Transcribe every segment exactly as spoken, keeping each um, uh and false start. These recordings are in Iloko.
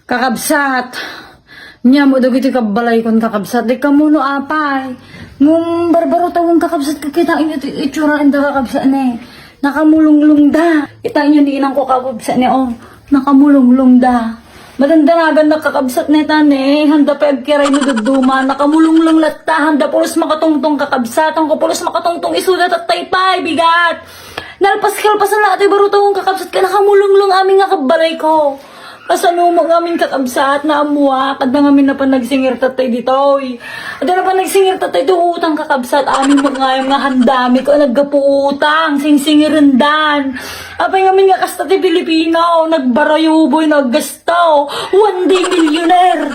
Kakabsat, nia met dagiti kabbalaykon, kakabsat, di kamuno apay. Ngem barbaro tawen, kakabsat, kakitaenyo ti itsura inda, kakabsat, ne. Nakamulunglongda. Kitaenyo ni inangko, kakabsat, ne, o. Nakamulunglongda. Madandanagannak, kakabsat, ne, ta ne. Handa pay agkiray no dadduma. Nakamulunglong latta. Handa pulos makatungtong, kakabsat. Angko pulos makatungtong isuda, tattay pay, bigat. Nalpas-kalpasan la ti baro tawen, kakabsat, ket nakamulunglong amin nga kabbalayko. Kasano met ngamin, kakabsat, naammoak, adda ngamin napan nagsingir tattay ditoy. Adda napan nagsingir tattay ti utang, kakabsat, amin met ngamin nga handami ket naggapu utang, singsingirendan. Apay ngamin nga kasta ti Pilipino, nagbarayuboy, naggasto, one day millionaire.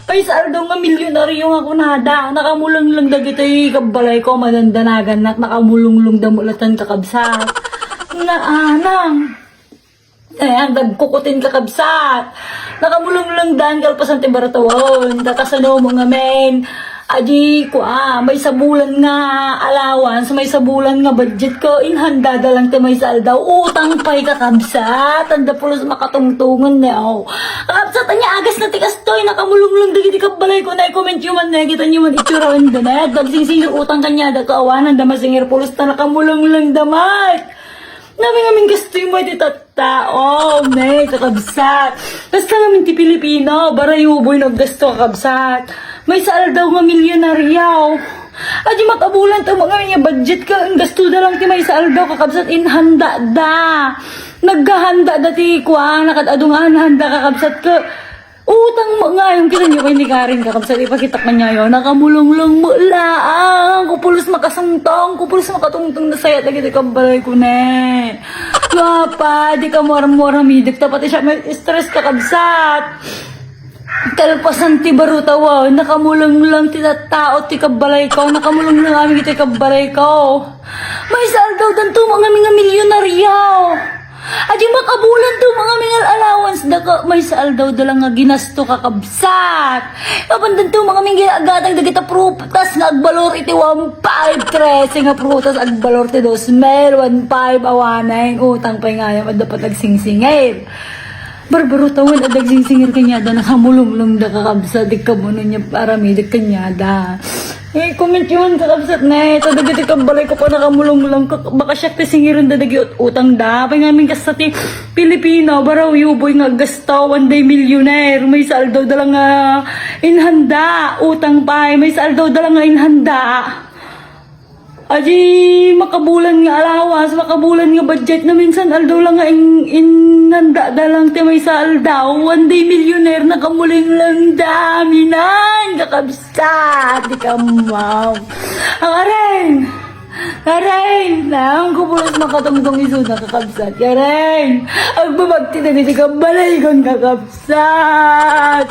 Maysa aldaw nga milyonaryo nga kunada, nakamulunglong dagitoy kabbalayko, madandanagannak, nakamulunglongda met latta, kakabsat. Naanang. Ayan, nagkukutin, kakabsat. Nakamulunglongdan kalpasan ti baro tawen. Kakasano met ngamin. Adi, kua, maysa bulan nga allowance, maysa bulan nga budget ko, inhandada lang ti maysa aldaw. Utang pay, kakabsat. Handa pulos makatungtongen ne, o. Kakabsat, ania agasna ti kastoy, nakamulunglong dagiti kabbalayko, ne, comment yo man, ne, kitaenyo man itsura inda, ne, dagsingsingi utang kaniada, kaawananda masingir pulos ta nakamulunglongda met. Nami ngamin gastoy mo iti tattao, ne, kakabsat. Basta ngamin ti Pilipino, barayuboy no aggasto, kakabsat. Maysa aldaw nga milyonaryo. Adi makabulan ti ngamin nga budget ket, gastoda lang ti maysa aldaw, kakabsat, inhandada. Naghahandada ti kuana, kad-adu nga handa, kakabsat, ket utang met ngayon, kitaenyo pay ni Karen, kakabsat, ipakitak kaniayo. Nakamulunglong met laeng. Kupulos makasungtong, kupulos makatungtong, nasayat dagiti kabbalayko, ne. Guapa, di ka muarmuaramidek, ta pati siak ma-stress, kakabsat. Kalpasan ti baro tawen, nakamulunglong ti tattao ti kabbalayko, nakamulunglong amin iti kabbalayko. Maysa aldaw danto met ngamin nga milyonaryo. Adi makabulan to met ngamin nga allowance da ket maysa aldaw da lang nga ginasto, kakabsat. Apan danto met ngamin nga agatang dagita prutas nga agbalor iti one five, trese nga prutas agbalor ti dos mil, one five, awanen, utang pay ngamin, adda pay nagsingsingir. Barbaro tawen, adda nagsingsingir kaniada, nakamulunglongda, kakabsat, di kamuno nia aramidek kaniada. Eh, comment yo man, kakabsat, ne. Ta dagiti kabbalayko pay nakamulunglong, kak-, baka siak ti singirenda dagiti ut-, utangda. Apay ngamin kasta ti Pilipino, barayuboy nga aggasto, one day millionaire. Maysa aldaw da lang nga inhanda, utang pay. Maysa aldaw da lang nga inhanda. Adi makabulan nga allowance, makabulan nga budget na, minsan aldaw lang nga in-, inhandada lang ti maysa aldaw. One day millionaire, nakamulunglongda, aminan, kakabsat. Sa, di ka, ma'am. Ang aray! Aray! Naang ko pulos makatungtong isu na, kakabsat. Aray! Agbabagti na diti kabalaykon, kakabsat!